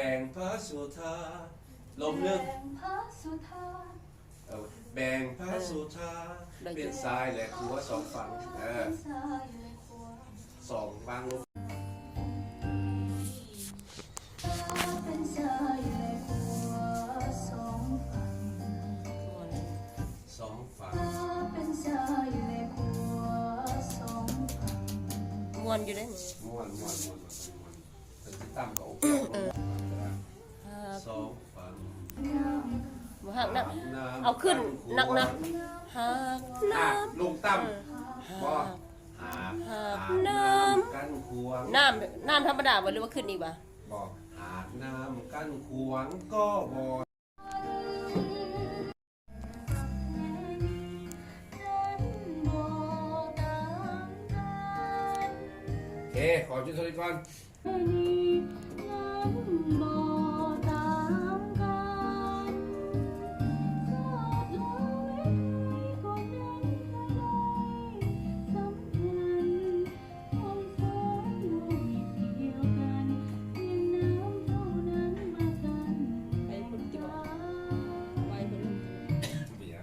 ແບ່ງພະສຸທາ ລົມໜຶ່ງ ແບ່ງພະສຸທາ ເອີ ແບ່ງພະ ເອີ ສຸທາ ເປັນຊ້າຍ ແລະ ຂວາສອງຝັ່ງ ເອີ ເປັນຊ້າຍ ແລະ ຂວາສອງຝັ່ງ ເປັນຊ້າຍ ແລະ ຂວາສອງຝັ່ງ ສອງຝັ່ງ ເປັນຊ້າຍ ແລະ ຂວາສອງຝັ່ງ ມ່ວນຢູ່ເດ້ ມ່ວນ ມ່ວນ ມ່ວນ ມ່ວນ ເພິ່ນຊິຕຳກໍໂອເຄ ເອີ ສອງຝັ່ງ ບໍ່ຮັກນະ ເອົາຂຶ້ນໜັກໆ ຫາກນ້ຳ ຫາກລົງຕ່ຳ ເອີ ບໍ່ ຫາກ ຫາກນ້ຳ ນ້ຳກັນຂວາງ ນ້ຳ ນ້ຳທຳມະດາບໍ່ ຫຼືວ່າຂຶ້ນອີກຫວາ? ບໍ່ ຫາກນ້ຳກັນຂວາງກໍບໍ່ ເຄ ຂໍຈຸດເທົ່ານີ້ກ່ອນ.